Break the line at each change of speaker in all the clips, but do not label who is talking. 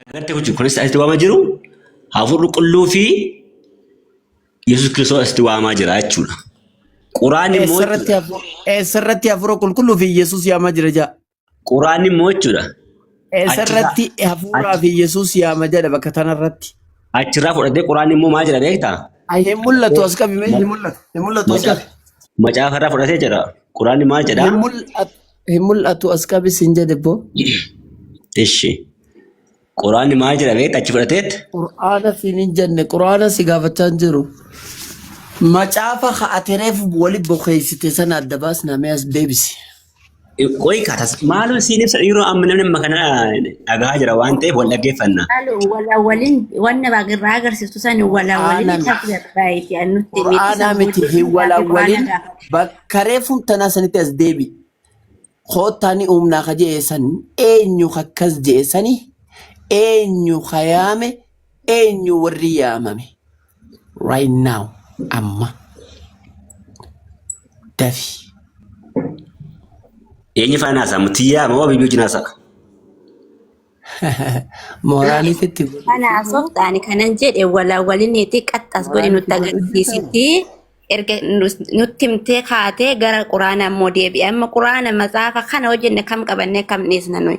Agartee jechuudha. Kunis asitti waamaa jiru hafuurri qulqulluu fi Yesuus Kiristoos asitti waamaa jira jechuudha. Quraan immoo
Eessarratti eessarratti hafuura qulqulluu fi Yesuus yaamaa jira jaa.
Quraan immoo jechuudha.
Eessarratti hafuuraa fi Yesuus yaama jedha bakka tanarratti.
Achirraa fudhatee quraan immoo maal jedha beektaa?
Ay hin mul'atu as qabi mee hin mul'atu hin mul'atu as qabi.
Macaafa irraa fudhatee jira. Quraanni maal jedha?
Hin mul'atu hin mul'atu as qabi sin jedhe boo.
Ishi. Quraanni maal jedha beektaa achi fudhateet?
Qur'aana siin hin jenne qur'aana si gaafachaa hin jiru. Macaafa ati reefu wali bokeessite sana adda baasnaa mee as deebisi.
Qoyi kaatas maaloo siin ibsa dhiiroo amma namni amma kana dhagahaa jira waan ta'eef wal dhaggeeffanna.
Halo, wala walin wanna irraa agarsiistu sani wala walin
Qur'aana
isa
miti.
barbaayiti nutti miti
Qur'aanaa
san
miti
booddee
hin
gaaffii qur'aana
walawwalin
gaafate.
bakka reefuun tanaa sanitti as deebi. Koottaa ni uumnaa ka je'e san eenyu kakkas je'e sani eenyu ka yaame eenyu warri yaamame right now amma dafi.
Eenyu faana haasa'a? Mutiyyaa moo Abiyyuu wajjin haasa'a?
Mooraaliif itti
Kana haasoftaani kanan jedhe wala waliniiti qaxxas godhi
mooraaliif
nutti
godhu jirtaa?
agarsiisitti erga nutti himtee kaatee gara quraana immoo deebi'e. Amma quraana matsaafa kana hojjenne kam qabannee kam dhiisna nuyi.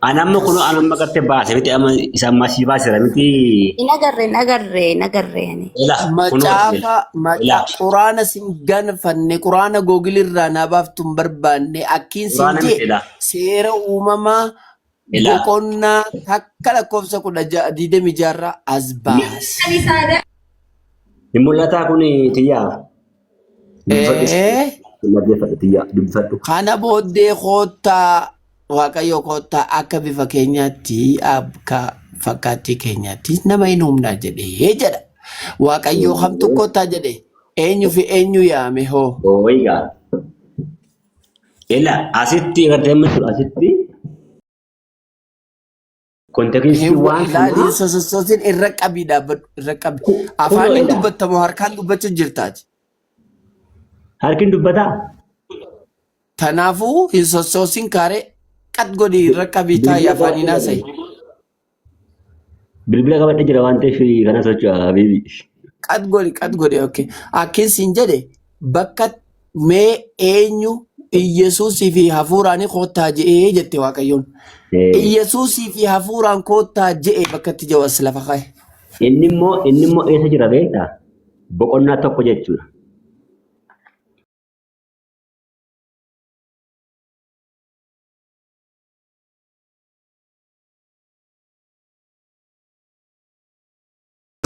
Ani amma kunoo ani amma gartee baase miti amma isa ammaa sii baaseera miti.
Hin agarre hin agarre hin agarre ani.
Ila kunoo
Macaafa
ila
maca quraana sin ganfanne quraana googil irraa naa baaftu hin barbaanne akkiin sin
quraana
jee
miti ila
seera uumamaa
ila
boqonnaa takka lakkoofsa 16 26 irraa as baasi.
hin mul'ataa kun tiyyaa dubbifadhu
Ee
dhaggeeffadhu tiyyaa dubbifadhu.
kana booddee koottaa Waaqayyo koottaa akka bifa keenyaatti akka fakkaattii keenyaatti nama hin uumnaa jedhee jedha. Waaqayyo kamtu koottaa jedhe eenyu fi eenyu yaame hoo?
Ooyigaa ila asitti gartee amma jiru asitti kontekinstii
Hin
waan
ilaali
kanaa
sosossoosin irra qabii dhaabbadhu irra qabi.
kunoo
Afaaniin
ila
dubbattamu harkaan dubbachuu jirtaati.
harkin dubbataa
Tanaafuu hin sossoosin kaaree qat godhi irra qabii taa'i
bilbila
afaaniin
qabadhee
haasa'i.
jira. Bilbila qabadhee jira waan ta'eef kana socho'a habiibi.
Qat godhi qat godhi okay. Akkin siin jedhe bakka mee eenyu Iyyasuusii fi hafuuraan koottaa je'ee jette Waaqayyoon. Iyyasuusii fi hafuuraan koottaa je'e bakka itti jiru as lafa kaa'e.
Inni immoo eessa jira beektaa? Boqonnaa tokko jechuudha.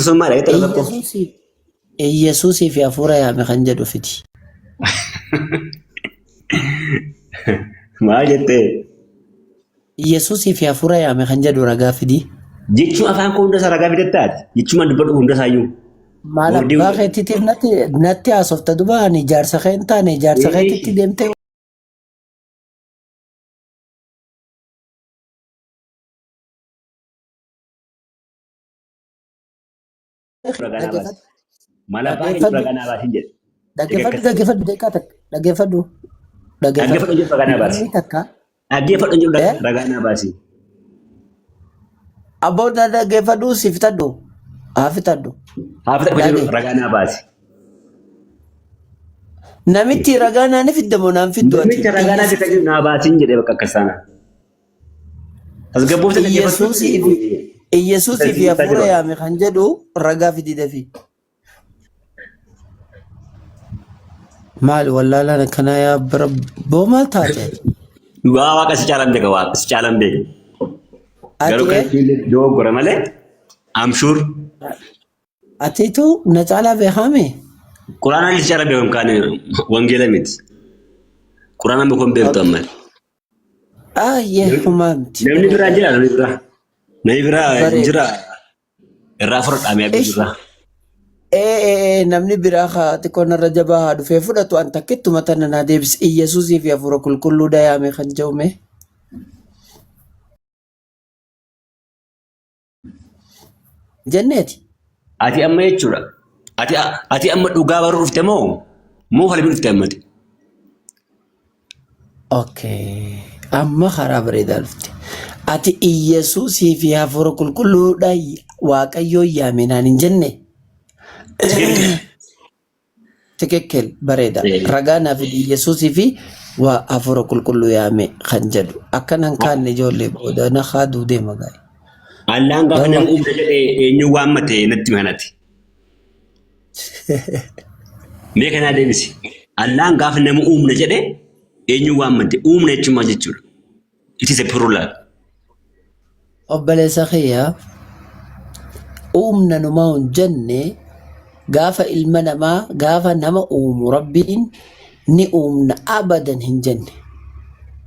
Sun maal jedha tokko?
Iyyasuusii Iyyasuusii fi hafuura yaame kan jedhu fidi.
Maal jettee?
Iyyasuusii fi hafuura yaame kan jedhu ragaa fidi.
Jechuun afaan koo hundasaa ragaa fidattaati. Jechuun dubbadhu hundasaayyuu.
Maal
Wordii
abbaa keetiitiif natti natti haasofta duba ani jaarsa kee hin taane jaarsa keetitti deemtee
ragaa naa baasi.
dhaggeeffadhu
Maal abbaa keetu
dhaggeeffadhu
ragaa naa baasi hin jedhe.
dhaggeeffadhu dhaggeeffadhu deekaa takka dhaggeeffadhu dhaggeeffadhu
Dhaggeeffadhu jedhu ragaa naa baasi.
namni takka
Dhaggeeffadhu jedhu
eh
ragaa naa baasi.
abboon dhaggeeffadhu si fitadhu haa fitadhu
Haa fixadhu jedhu
dhagee
ragaa naa baasi.
namitti ragaa naa ni fidda moo naan fiddu ati
Namicha ragaa naa fida jedhu naa baasiin jedhee bakka akkas taana. Tasgabboofte dhaggeeffadhu.
Iyyasuusii fi Iyyasuusii fi hafuura yaame kan jedhu ragaa fidi dafii. Maali wallaalaan akkanaa yaa bara boo maal taate ati?
Dhugaa waaqa si caalan beeka waaqa si caalan beeka. Garuu
Ati
kan ittiin dogoggora malee I'm sure
atiitu na caalaa beekaame?
Quraanaan si caalan beekamu kaan wangeela miti. Quraanaan beekuun beektu amma.
Ayyee homaa miti.
Namni biraa jira namni biraa. Namni biraa
Bareeda.
jira irraa fudhadhaa mee
Ish.
irraa.
Ee ee ee, namni biraa haa xiqqoo narra jabaa haa dhufee fudhatu an takkittuma tana naa deebise Iyyasuusii fi hafuura qulqulluu dayaame kan jedhume. Jenneeti.
Ati amma jechuudha. Ati amma dhugaa baruu dhufte moo moo falmii dhufte ammati?
Okay. Amma karaa bareedaa dhufte. Ati Iyyasuusii fi Hafuura Qulqulluudha Waaqayyoon yaame naan hin jenne.
Tikikil.
Tikikil bareeda. Ragaa naaf fidi Iyyasuusii fi waa Hafuura Qulqulluu yaame kan jedhu. Akkana hin kaanne ijoollee booda na kaaduu deema gaa'e.
Allaan gaafa
Yalla.
nama uumte jedhee eenyu waammate natti manati. Mee kanaa deebisi. Allaan gaafa nama uumne jedhe eenyu waammate? Uumne jechuun maal jechuudha? It is a plural.
Obboleessa kiyya uumna numaa hin jenne gaafa ilma namaa gaafa nama uumu rabbiin ni uumna abadan hin jenne.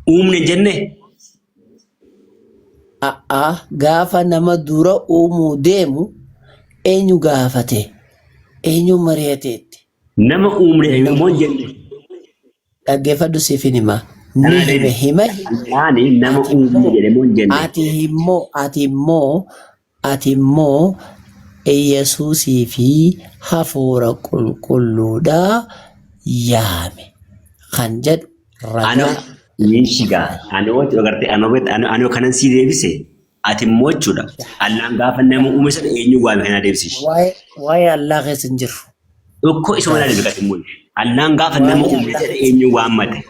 Uumne hin jenne?
A'aa gaafa nama dura uumuu deemu eenyu gaafate? Eenyu mari'ateetti?
Nama uumne immoo hin jenne.
Dhaggeeffadhu siifin hima. Ni
Kanaa
hime
deebisi.
hima hime.
Allaani nama
Ati
uumne
immoo
jedhe moo hin jenne?
ati immoo ati immoo ati immoo Iyyasuusii fi hafuura qulqulluudha yaame kan jedhu
Anoo
ragaa
miishigaa anoo jechuudha gartee anoo beekta anoo anoo kanan sii deebise ati immoo jechuudha allaan gaafa nama uume sana eenyu waame kanaa deebisish.
Waa'ee waa'ee Allaa keessa hin jirru.
Tokko isuma naa deebise immoo allaan gaafa nama
Waa'ee
uume
Allaa
jedhe
keessa
eenyu waammate.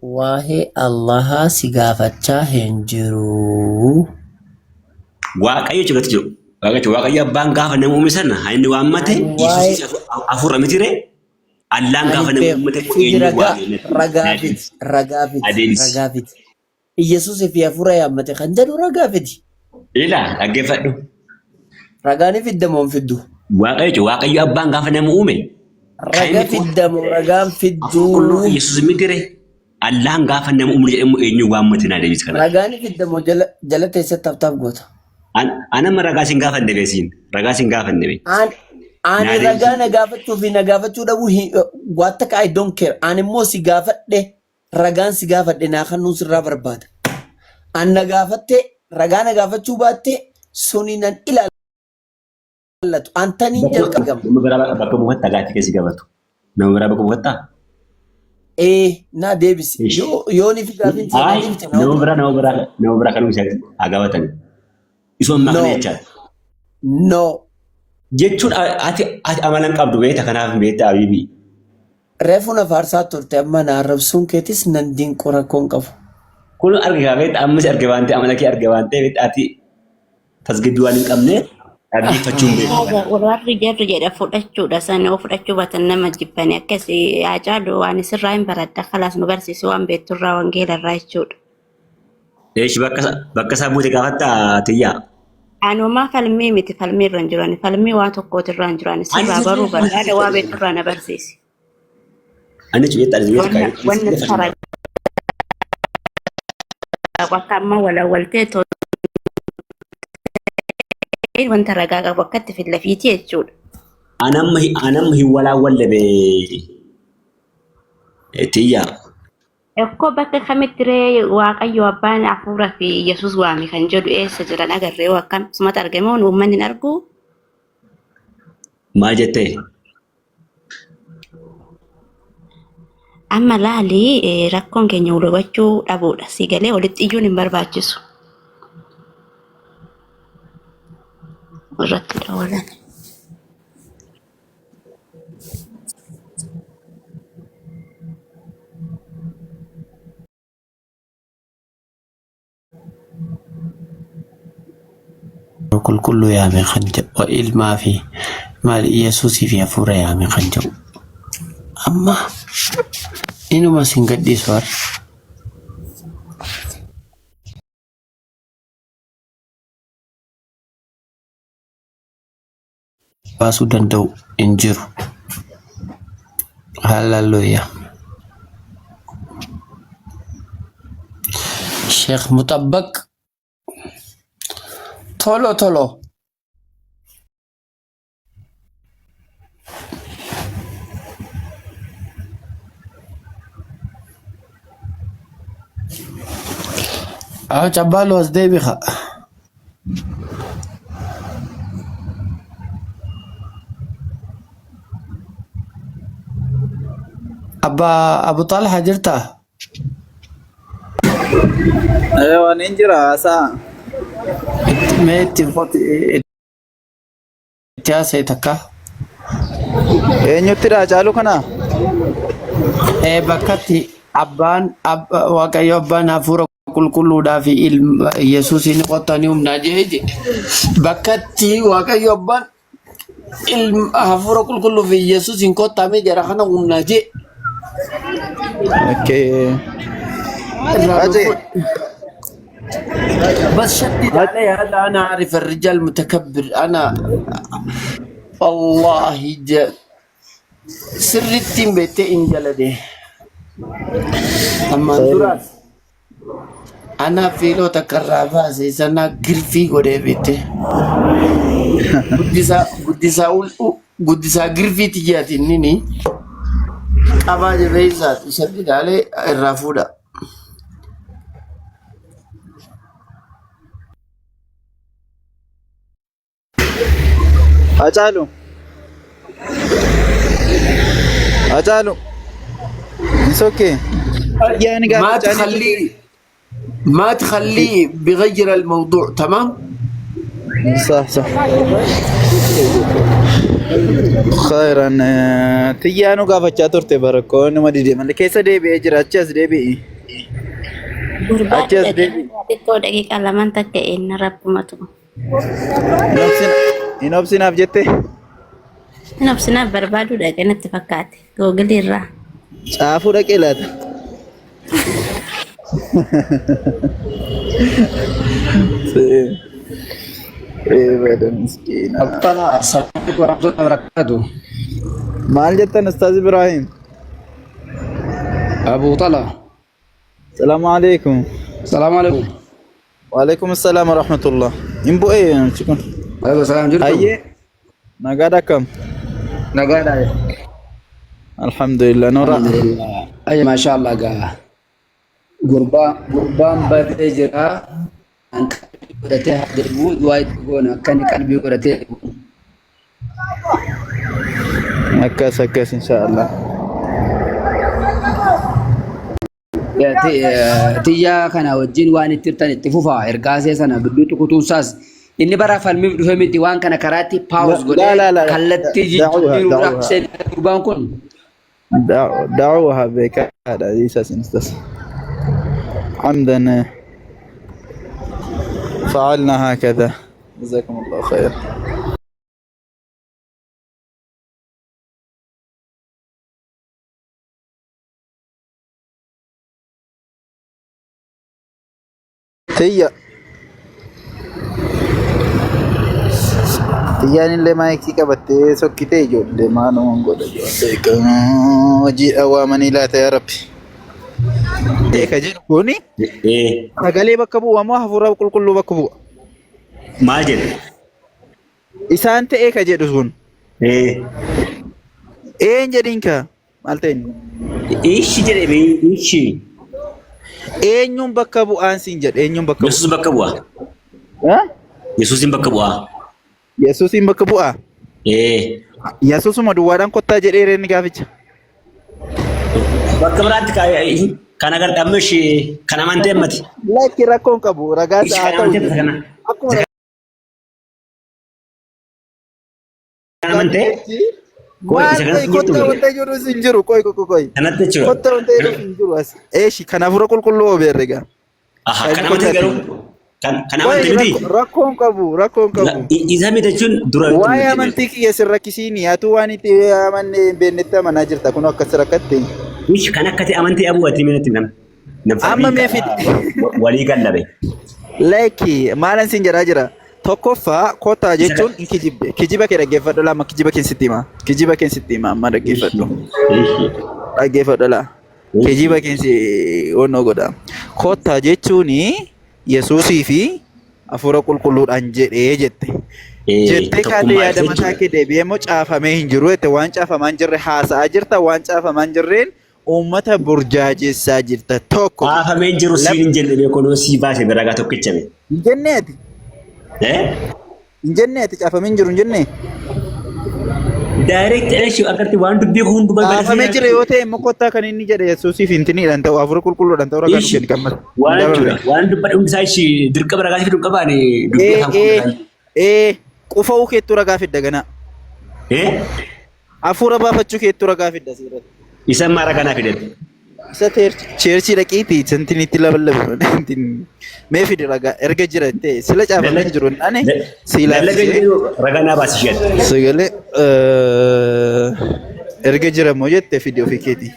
Waa'ee Allahaa si gaafachaa hin jiru.
Waaqayyo jechuudha jiru. Waaqayyo Waaqayyo abbaan gaafa nama uume sana haa inni waammate
Ani waa'ee
Yesuusis hafuura miti ree Allaan
ani
gaafa nama
beeku
uummate immoo
fidi
eenyu
ragaa
waame natti
ragaa
naa
fidi
deebisi.
ragaa fidi
Adeemsi.
ragaa fidi. Iyyasuus fi hafuura yaammate kan jedhu ragaa fidi.
Ilaa dhaggeeffadhu.
Ragaa ni fidda moo hin fiddu?
Waaqayyo jechuun Waaqayyo abbaan gaafa nama uume kan
Raga
inni
fidda moo ragaan
hafuura qulqulluu
fidduu?
Yesuus miti ree Allaan gaafa nama uume jedhamu eenyu waammate naa deebisi kanatti.
Ragaa ni fidda moo jala jala teessee taphtaaf goota?
An amma ragaa sin gaafanne beesiin ragaa sin gaafanne bee.
An ani
Naa
ragaa
deebisi.
na gaafachuu fi na gaafachuu dhabuu waan takka I don't care. Ani immoo si gaafadhe ragaan si gaafadhe naa kennuun sirraa barbaada. An na gaafatte ragaa na gaafachuu baatte suni nan ilaallatu. Antaniin
Bakka
jalqabama.
nama biraa bakka buufatta gaaffii keessa gaafatu. Nama biraa bakka buufattaa?
Ee naa deebisi.
Ish.
Yoo yoonii fi gaafiin si na
Ay,
deebite na
nama
hubadhu.
biraa nama biraa nama biraa kan isa haa gaafatan. Isuma ammaa kana
No
jechaadha.
no.
Jechuun ati ati amala hin qabdu beekta kanaaf beekta abiibii.
Reefu na faarsaa turte amma na arrabsuun keetis nan dinqu rakkoon qabu.
Kun arge kaa beekta ammas arge waan ta'e amala kee arge waan ta'e beekta ati tasgabbii waan hin qabne dhaggeeffachuu hin beektu
Haga
kanaaf.
warri jarri jedha fudhachuudha sana yoo fudhachuu baatan nama jibbani akkasi haa caalu waan isirraa hin baradha kalaas nu barsiisi waan beekturraa wangeela irraa jechuudha.
Eeshi bakka isaa buute gaafattaa tiyyaa.
Anumaa falmii miti falmii irra hin jiru ani falmii waan tokkooti irra hin jiru ani
Ani
sirraa baruu
sirrii
barbaada waa beekturraa na barsiisi.
Ani jechuudha ani jechuudha
Wanna wanna
falmii.
ragaa akka amma walawwaltee too wanta ragaa qabu akkatti fillafiiti jechuudha.
Anamma hin walaawwalle bee tiyyaa.
Ekkoo bakka kamitti ree Waaqayyo abbaan hafuura fi Yesuus waame kan jedhu eessa jiran agarree hoo akkam sumatti argame hoo uummanni hin argu?
Maal jettee?
Amma laali rakkoon keenya wal hubachuu dhabuudha. Si galee walitti iyyuun hin barbaachisu. Irratti dawalan.
Qulqulluu yaame kan jedhu ilmaa fi maal Yesuusii fi hafuura yaame kan jedhu. Amma inuma sin gadhiisu har'a. Baasuu danda'u hin jiru. Hallelujah. Sheekh Mutabbaq tolo tolo. Ah, Cabbaaloo as deebi'a. Abbaa Abu Talha jirtaa?
Waan hin jira haasaa.
Mee itti itti haasa'e takka.
Eenyuttidha Hacaaluu kana?
Bakkatti abbaan Waaqayyo abbaan hafuura qulqulluudhaa fi ilma Yesuusiin qottanii humnaa jee jedhe. Bakkatti Waaqayyo abbaan ilma hafuura qulqulluu fi Yesuusiin kottamee jara kana humnaa jee.
Okay.
Irraa
Hacee.
dhufu. بس شدد علي هذا، انا اعرف الرجال متكبر، انا والله سرتين بيتي ان جلده اما دراس انا في لو تكرابا سيسنا غرفي غودي بيتي guddisa guddisa guddisa girfii tiyyaati inni qabaa jabeessaati shaddi ilaalee irraa fuudha.
Hacaalu. Hacaalu. It's okay. Yaani
ما
gaafachaa ni
تخليه ما تخليه بيغير الموضوع، تمام؟
صح صح. Khayran xiyyaanu gaafachaa turte barakkoon nama dide malee keessa deebi'ee jira achi as deebi'i.
Gurbaa
Achi as deebi'i.
xiqqoo daqiiqaa lamaan takka eenna rabbumatu.
Hin obsinaaf jette
Hin obsinaaf barbaaduu dhaqee natti fakkaate googilii irraa.
Caafuu dhaqee laata. Bada miskiina.
Abdallah, Assalamualaikum warahmatullahi wabarakatuh.
Maal jettan Ustaaz Ibrahim?
Abu Talha.
Salaamu alaikum.
Assalamualaikum.
Waalaikum assalaam wa rahmatullah. Hin bu'ee namichi kun.
Ayo, salam jirtu.
Hayyee nagaadha akkam?
Nagaadha.
Alhamdulillah noora.
Alhamdulillah. Ayo, masha Allah gaa. Gurbaan badee jira. An qalbii godhatee haa deebi'u. Du'aa itti goona. Akka inni qalbii godhatee deebi'u.
Akkas akkas inshaallah.
Tiyyaa kana wajjin waan itti hirtan itti fufaa. Ergaasee sana gidduutti kutuunsaas inni bara falmiif dhufe miti waan kana karaatti paawus
La
godhee
la la
kallattii
da'uha
jijjiiruudhaaf
da'uha
seenaa gurbaan kun.
da'uha beekaadha isa sinistas. عمدا فعلنا هكذا جزاكم الله خير. Tiyya tiyyaan illee maayikii qabattee sokkitee ijoollee maalumaan godha ijoollee hojii waamanii laata yaa rabbi. Ka jedhu kuni sagalee bakka bu'a moo hafuura qulqulluu bakka bu'a?
Maal jedhe?
Isaan ta'ee ka jedhu sun. Een jedhiin ka maal ta'e inni?
Ishi jedhe bee ishi.
Eenyuun bakka bu'aan siin jedhe eenyuun bakka bu'a?
Yesuus bakka bu'a.
Ha?
Yesuusin bakka bu'a.
Yesuusiin bakka bu'aa?
Ee.
Yesuusuma duwwaadhaan kottaa jedhee reenni gaaficha.
Bakka biraatti kan agarre ishee kan amantee ammati.
Lakki rakkoon qabu ragaa
Ishee
haa
kan
ta'u
amantee kana.
akkuma
Kan amantee Qoy,
maal
isa
ta'e
kanatti jirtu
kottaa wanta jedhu hin jiru qoy qoy qoy
kanatti jechuudha.
kottaa wanta jedhu hin jiru as eeshi kan hafuura qulqulluu obeerre gaa
Aha,
kan
kan
inni
amantee
kottaatti
garuu kan
qoy
amante miti.
rakkoon qabu rakkoon qabu
Isa miti jechuun dura
waa'ee amantii kiyya sin rakkisiini atuu waan itti amanne hin beeknetti amanaa jirta kun akkas rakkatte
Ish kan akka ta'e amantii abuu ati minatti nam. Nam
amma mee fidi
walii gallabe.
Lakki maalan sin jedhaa jira. Tokkoffaa kottaa jechuun hin kijibde. Kijiba kee dhaggeeffadhu lama kijiba kee sitti hima. Kijiba kee sitti hima amma dhaggeeffadhu. Dhaggeeffadhu laa. Kijiba kee si onnoo godha. Kottaa jechuun Yesuusii fi hafuura qulqulluudhaan jedhee jette. Jettee kaatee
Tokkummaa
yaada mataa
jechuudha.
kee deebi'ee immoo caafamee hin jiru jette. Waan caafamaa hin jirre haasa'aa jirta. Waan caafamaa hin jirreen uummata burjaajessaa jirta. Tokko.
Caafamee jiru siin hin jenne beekonoo sii baase ragaa tokkicha be.
Hin jennee ati.
Eh?
Hin jennee ati caafamee hin jiru hin jennee.
Direct issue akkatti waan dubbii kun hundumaa
Caafamee jira yoo ta'e immoo kottaa kan inni jedhe Yesuusiif hintiniidhaan ta'u hafuura qulqulluudhaan ta'u ragaa nu
Ishi
kenni kan mala.
waan jechuudha. Waan dubbadhu hundisaa ishi dirqama ragaa fiduu qabaani dubbii
Ee
afaan
ee
kun.
ee qufa'uu keettuu ragaa fidda ganaa.
Eh?
Hafuura baafachuu keettuu ragaa fidda asirratti.
Isa ammaa ragaa naa fidate.
Isa cheerchii dhaqiitii santiniitti laballabe malee mee fidi ragaa erga jira jettee sila caafamee jiru hin taane si
Lallabe
ilaalchisee
jedhu ragaa naa baasi isheetti.
sagalee erga jira moo jette fidi ofii keetii.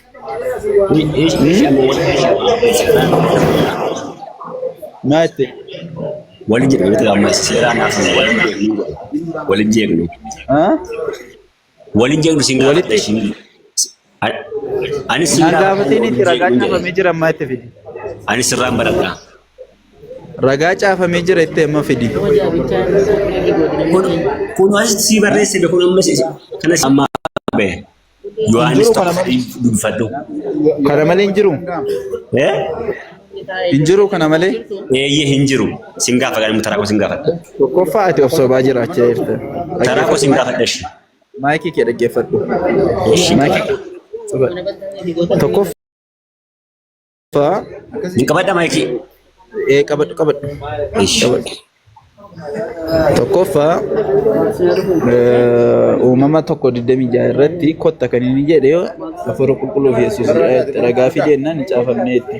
Maa jette?
Waliin jedhu yoo ta'u amma seeraan hafu waliin jeeqnu waliin jeeqnu. Waliin jeeqnu siin gaafadha
Walitti
ishiin. Anis siin
naan
gaafadha
gaafatiin
waliin
itti ragaa
jeeqnu jedhe.
caafamee jira ammaa itti fidi.
Anis sirraan baradha.
Ragaa caafamee jira itti amma fidi.
Kun kun asitti sii barreesse kun ammas kanas amma bahe.
Hin
Yohaannis
jiru kana
tokko
malee.
dubbifadhu.
Kana malee hin jiru.
Eh?
Hin jiru kana malee.
Eeyyee hin jiru. Sin gaafadha inni taraa koo sin gaafadha.
Tokkoffaa ati of sobaa jiraachaa jirta.
Taraa koo
Dhaggeeffadhu
sin gaafadha ishee.
maayikii kee dhaggeeffadhu.
Ishee
Maayikii
qabadha.
kee qabadhu. Tokkoffaa
Hin qabadha maayikii.
ee qabadhu qabadhu
Ishee.
qabadhu. Tokkoffaa uumama 1:26 irratti kotta kan inni jedhe hafuura qulqulluu fi Yesuus ragaa fidee jennaan hin caafamneetti.